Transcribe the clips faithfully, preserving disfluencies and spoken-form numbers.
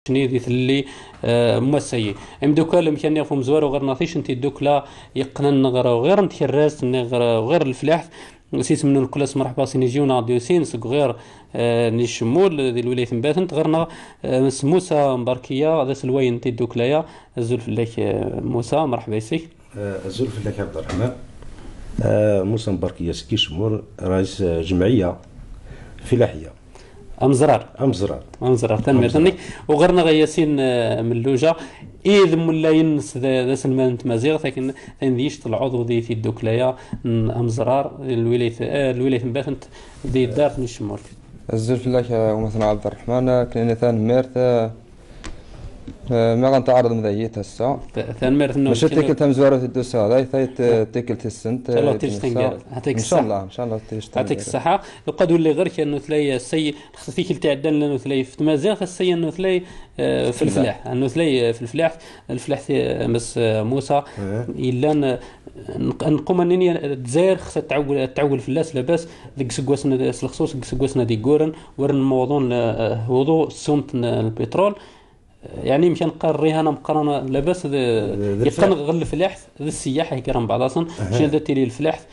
Nidi tli, eh, mwasai. Em dukal mkhan yafum zwar o ghar natish nti dukla yaqnan nagara o ghar nti ras nagara o ghar lflaht. Sis mnun kulas marhaba sin juna diusin sgher, eh, nishmul di lwilayt mbatn tgharna, eh, s Musa Mbarkiya da slway nti duklaya. Azul flak, eh, Musa, marhaba isik. Eh, azul flak Abderrahman. Eh, Musa Mbarkiya s Kishmur, rais, eh, jm'iya filahiya. Amzrar. Amzrar. Amzrar, tanmert. Amzrar. Nik, ugarna ga Yasin, eh, Melluja, id mullayin s da, da selman tmaziɣt, akken tayen d yicṭ lɛuḍu di tiddukkla-ya n Amzrar, lwilayt, eh, lwilayt n Batent di ddart n Icemmurt. Azul fell-ak, eh, a gma-tneɣ Ɛebderreḥman, eh, akken-nni tanmert, eh, eh, mi ɣ-n-tɛerḍem dayi ass-a. Ta-, tanmert n Mačči d tikkelt tamezwarut i d-tusiḍ, ay, ta d tikkelt tis-sent, eh, Ncallah i d-nusa. Ncallah, ncallah, tis-sent. Ɛṭik ṣṣeḥḥa. Lqad ulliɣ ɣer-k a nnutlay, ass-a, tikkelt iɛeddan llan nnutlay f tmaziɣt, ass-a a nnutlay, eh, f lflaḥ. A nnutlay, eh, f lflaḥ, lflaḥ, eh, Mass, eh, Musa, yellan, eh, n-, nqum ad nini, eh, Lezzayer xas ad tɛewwel, ad tɛewwel fell-as, labas, deg iseggasen, s lexṣuṣ deg iseggasen ad yegguren, war n-, mawḍun, eh, wuḍu ssiwḍ n lpitrul. Eh, yeɛni, amek ad neqqar, rrihan ameqqran, labas, d-, d-, d yeqqen lflaḥ. Ɣer lflaḥt, d ssiyaḥ, i heggaran mbeɛḍasen, cnal da tili lflaḥt,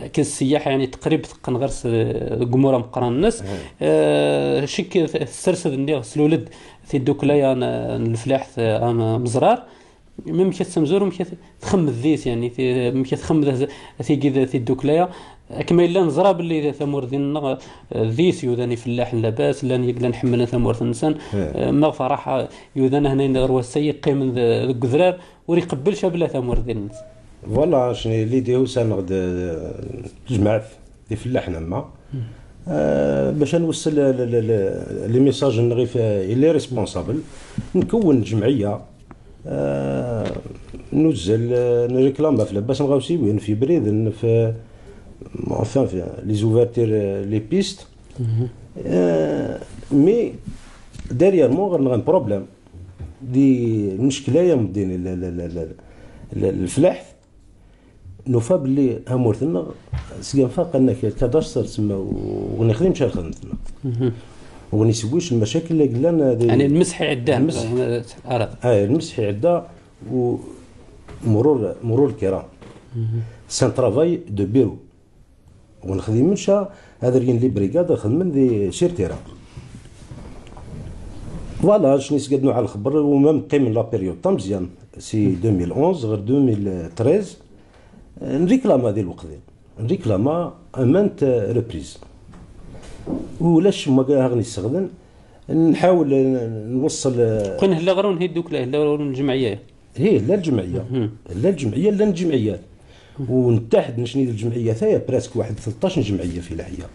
eh, akken ssiyaḥ, yeɛni, teqrib teqqen ɣer-s, eh, deg umur ameqqran-nnes. Eh, cik t-, tessers-d nniɣ, slul-d tiddukkla-ya n, n lflaḥt, eh, am-, amezrar. Amek ad tamezwarut, amek ad txemmed dis, yeɛni, ti-, amek ad txemmed tigi d tiddukkla-ya. Akken ma yella neẓra belli tamurt din-nneɣ, eh, dis yudan ifellaḥen labas, llan yellan ḥemmlen tamurt-nsen. Eh, maɣef ara ḥ-, yudan ahna ɣer wass-a yeqqimen d-, deg udrar, ur iqebbel ca bla tamurt din-nnes. Voilà, cni l'idée usan-nneɣ d, d tejmaɛt d ifellaḥen amma. Eh, bac ad nwessel le, le, le, le, le message-nneɣ i f-, i les responsables, nkewwen lǧemɛiyya, eh, nuzzel, eh, nreklama f labas n tɣawsiwin, f ibriden, f, enfin, f les ouvertures, eh, les pistes. Eh, mais derrière moi, ɣer-neɣ un problème. Di lmeckel-a ya meddin, l-, l-, lflaḥt, nufa belli tamurt-nneɣ seg anfaq annak cadastre tsemma u ɣ-nexdim ca lxedmet-nneɣ. U ɣ-nisewwi c lmacakil i yellan di. Yeɛni lmesḥ iɛeddan. Lmesḥ. Ah, lmesḥ iɛedda u murur, murur lkiram. C'est un travail de bureau. U ɣ-nexdim ca, ad rgin les brigades ad xedmen di sur terrain. Voilà, cni seg ad nuɣal lxebber, u même qqimen la période tamezyan, si deux mille onze ɣer deux mille treize, nriklama di lweqt-in. Nriklama à maintes reprises. Ulac ma ad ɣ-nessexdem, nḥawel nwessel. Qin hella ɣer-wen tiddukkla, hella ɣer-wen lǧemɛiyya. Hi, llan lǧemɛiyya. Llan lǧemɛiyya, llan lǧemɛiyyat. U nettaḥed necni d lǧemɛiyyat-a, presque waḥed tleṭṭac n lǧemɛiyya fi leḥya.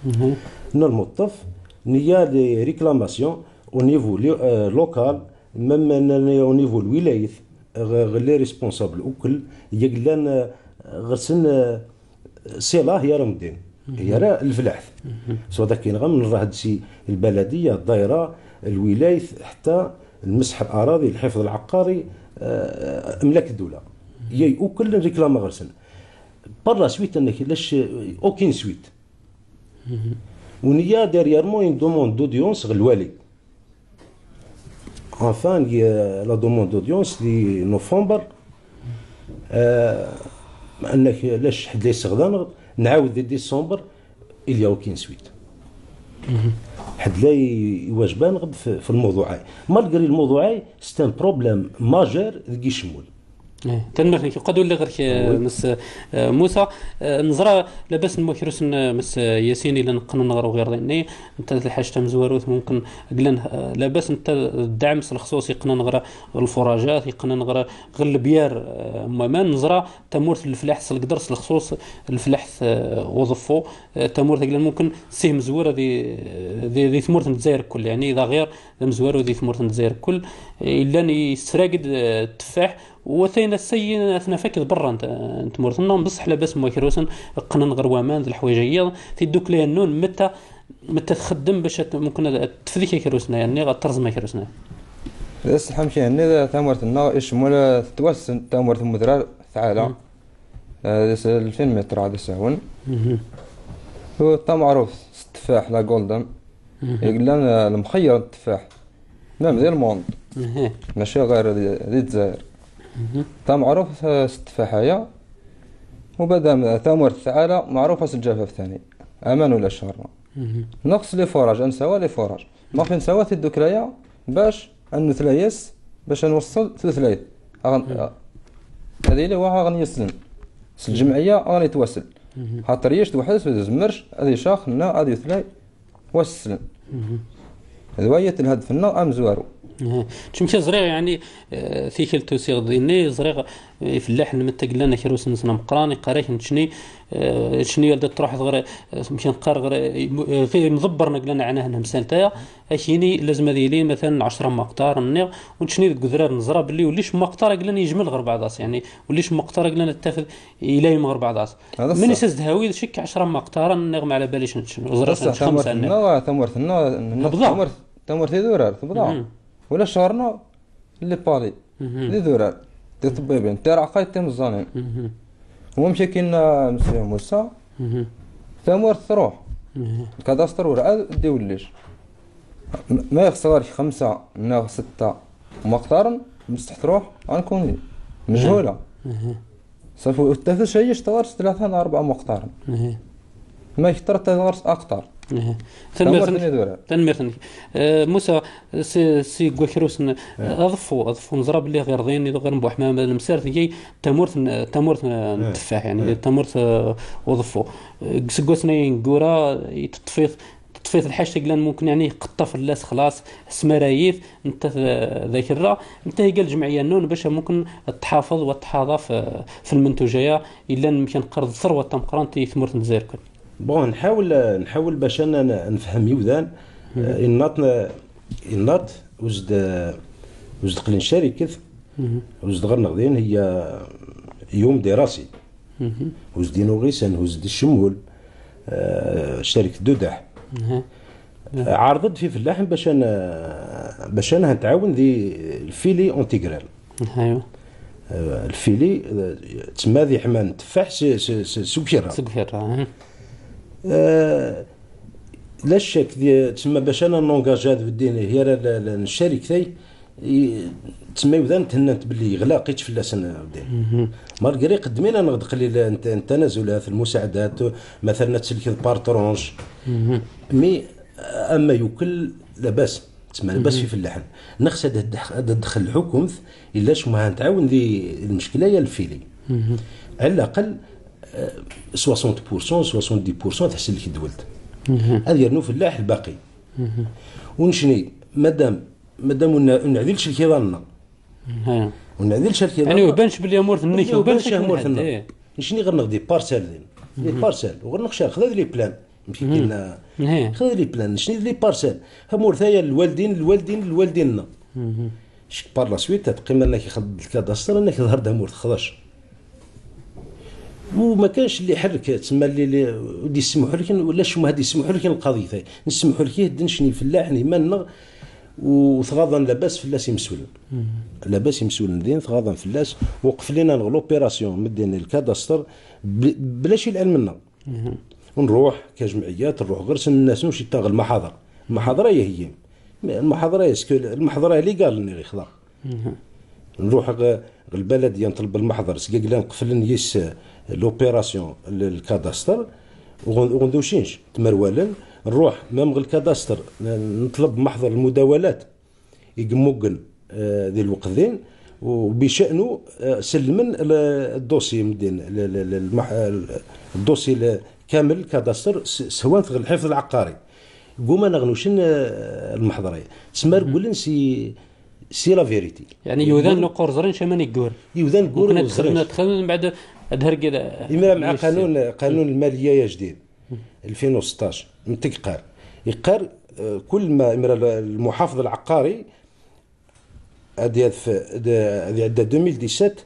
N lmuṭṭef, neyya les réclamations au niveau li-, euh, local, même n-, n-, au niveau lwilayt, ɣ-, ɣ-, les responsables ukkel, yeglan, euh, ɣer-sen, euh, silaḥ yara meddin, yara lflaḥt. Swa d akken ɣam nrahd si lbaladiya, ddayra, lwilayt, ḥtta lmesḥ araḍi, lḥifḍ lɛeqqari, eh, amlak ddula. Yay ukkel nriklama ɣer-sen. Par la suite, annak lac, aucune suite. U neyya derrière moi une demande d'audience ɣer lwali. Enfin, il y a la demande d'audience di novembre. Euh, annak lac ḥedd la yesseɣda-nneɣ, nɛawed di décembre, il y a aucune suite. Ḥedd la i-, iwajeb-aneɣ f, f lmawḍuɛ-a. Malgré lmawḍuɛ-a, c'est un problème majeur deg Icemmul. Eh, tanemmirt-ik. Qad ulliɣ ɣer-k, eh, Mass, eh, Musa, eh, neẓra labas n Mukrus n, eh, Mass, eh, Yasin, illan qqnen ɣer uɣirḍi-nni, netta d lḥaǧa tamezwarut, mumkin glan, eh, labas netta d ddeɛm s lexṣuṣ, yeqqnen ɣer lfurajat, yeqqnen ɣer, ɣer lebyar, eh, n waman. Neẓra tamurt n leflaḥt s legder s lexṣuṣ, leflaḥt, eh, uḍeffu, eh, tamurt glan mumkin s imezwura di, di, di tmurt n Lezzayer kul, yeɛni d aɣir d amezwaru di tmurt n Lezzayer kul, eh, illan yesrag-d, eh, tteffaḥ, u atayen ass-a ad t-naf akk d berra n t-, n tmurt-nneɣ, mbeṣṣeḥ labas n Mukrus qqnen ɣer waman d leḥwayeǧ-agi, tiddukkla-ya nnun, metta, metta txeddem bac ad, mumkin ad, ad tefdek akrus-nni, yeɛni ad terẓem akrus-nni. D ass lḥemk-nni, tamurt-nneɣ Icemmul tettwassen, tamurt n wedrar teɛla. Eh, d s-, alfin metr ad as-yehwen. U d tameɛruft s tteffaḥ, la golden. I yellan, eh, lemxeyyer n tteffaḥ. Même di lmond. Ահա։ Մաշի գայր դիզայր։ Տա մարուֆ ստֆահայա, ու բադամ տա մորդ սաարա մարուֆ ասլ ջաֆեֆ թանի։ Աման ուլա շարնա։ Նախս լի ֆորաժ, ան սավա լի ֆորաժ։ Մախին սավա թի դուքրայա, բաշ, ան նութլայես, բաշ ան վස්සլ, թութլայ։ Աղան, ադիլի վահ աղան եսլին։ Սլ ջմայա աղան իտվասլ։ Հատրի իշտ վահս վեզ մրշ, ադի շախ, նա ադի ութլայ, Wasslem. Riwayet lhadf-nneɣ amezwaru. Çünkü ẓriɣ, yeɛni, tikelt usiɣ dinni, ẓriɣ, ifellaḥen metta gellan akrus-nsen ameqqran, iqqar-ak n ččni, ččni ar d-truḥeḍ ɣer, mkan qqar ɣer, imḍebbren gellan ɛnahen hemsalt-aya, ak-yini lazem ad yili, matalan, ɛecra maqtar, nniɣ, u n ččni deg udrar neẓra belli ulac maqtar gellan yejmel ɣer beɛḍas, yeɛni, ulac maqtar gellan ad tafeḍ ilayem ɣer beɛḍas. Mani s-as-d-hawi d cek ɛecra maqtaren nniɣ ma ɛla bali-c n ččni. Ẓriɣ s-d xemsa nniɣ. Tamurt-nneɣ, tamurt-nneɣ, tamurt, tamurt idurar, tebḍa. Ula cɣer-nneɣ, lli pali. D idurar, d iṭebbibin, d tireɛqayt timeẓẓanin. Wamek akken, a Mesya Musa, tamurt truḥ. Lkadasṭer werɛad d-iwellic. Ma ixṣer ɣer-k xemsa neɣ setta maqtaren, mesteḥ truḥ, ankuni. Mejhula. Safi, ur tafes ay icṭ ɣer-s tlata neɣ rebɛa maqtaren. Ma icṭ tlata ɣer-s aqṭar. Tamurt-nni d urar. Tanemmirt-nnek. Musa, si, si wakrus n, aḍeffu, aḍeffu neẓra belli ɣer din, ɣer n Buḥmam, lemsar tgi tamurt n, tamurt n tteffaḥ, yeɛni, tamurt, uḍeffu. Deg iseggasen-a ineggura, teṭṭef-it, teṭṭef-it lḥaǧt i yellan mumkin, yeɛni, iqeṭṭa fell-as, xlaṣ, smara-it, netta d, d akerra, netta iga lǧemɛiyya-nwen, bac mumkin ad tḥafeḍ u ad tḥaḍa f, f lmentuj-aya, yellan mumkin qqar d ثروة tameqqrant i tmurt n Lezzayer kan. Bon, nḥawel, nḥawel bac ad n, nefhem yiwdan, innaṭ, innaṭ, uz d, uz d qlin cariket, uz d ɣer-neɣ din, hiya yum di rasi. Uz d inuɣisen, uz d cemmul, cariket d udaḥ. Ɛerḍ-d f ifellaḥen bac ad n, bac ad nɛawen di lfili integral. Lfili, tsemma di ḥman tteffaḥ s, s, s, s ukerra. S ukerra. La ccek, di, tsemma bac ad n, nungaja d beddin, hira n cariket-ay, tsemma yiwdan thennan-t belli yeɣleq-itt fell-asen beddin. Malgré qeddmen-aneɣ-d qlil n, n tanazulat, lmusaɛdat, matalan ad tselkeḍ par tranche. Mi ama yukel, labas. Tsemma labas f ifellaḥen. Nexs ad d, ad d-tdexxel lḥukumt, illa cemma ad tɛawen di lmeckel-a n lfili. Ɛla laqel, soixante pour cent, soixante-dix pour cent tḥess-d ddwelt. Ad yernu fellaḥ lbaqi. U necni, madam, madam ur n, ur neɛdil lkiḍan-nneɣ. Ur neɛdil lkiḍan-nneɣ. Yeɛni, uban-c belli amurt-nnek, uban-c amurt-nnek. Necni ɣer-neɣ di parcelles din. Di parcelles. U ɣer-neɣ cerq, d ad li plan. Mkikina. Xded li plan, necni d li parcelles. Amurt-aya lwaldin, lwaldin, lwaldin-nneɣ. Cek par la suite, ad teqqim annak ixded lkadasṭer, annak ḍher d amurt xḍac. U ma kanc li ḥerrek, tsemma li, li, ur d-yessemḥulken, ula cemma ad yessemḥulken lqaḍit-ay. Nessemḥulk-it, d necni fellaḥen iman-nneɣ, u tɣaḍen labas fell-as imsulen. Labas imsulen din, tɣaḍen fell-as, u qeflin-aneɣ l'opération, meddin lkadasṭer, bl-, bla ci lɛelm-nneɣ. Nruḥ, kajemɛiyat, nruḥ ɣer-sen, nnas-nu ciṭṭaɣ lmaḥaḍra. Lmaḥaḍra-ya heyyin. Lmaḥaḍra-ya, est-ce que lmaḥaḍra-ya légal-nni ixḍa. Nruḥ ɣ-, ɣer lbaladya, nṭleb lmaḥḍer, seg aglan qeflen yis, eh, l'opération, l-, lkadasṭer, uɣen-, uɣen d ucinc, tmerwalen, nruḥ, même ɣer lkadasṭer, n-, nṭleb maḥḍer lmudawalat, i yemmuggen, eh, di lweqt din, u bica'nu, eh, sellmen l-, الدوسي meddin, l-, l-, l-, lmaḥ-, l-, الدوسي l-, kamel, lkadasṭer, s-, swan-t ɣer lḥifḍ lɛeqqari. Gguman ad ɣen ucen, eh, lmaḥḍer-aya. Tsemma regglen si, si la vérité. Yeɛni, yiwdan n uqur ẓrin caman iggur. Yiwdan n uqur ur ẓrin. Ad xedmen, mbeɛd ad hergel. Imra mɛa qanun, qanun lmaliya ajdid. ألفين وستطاش. Metta i yeqqar. Yeqqar, eh, kul ma, imra l-, lmuḥafiḍ lɛeqqari, ad yadef, d-, ad iɛedda deux mille dix-sept,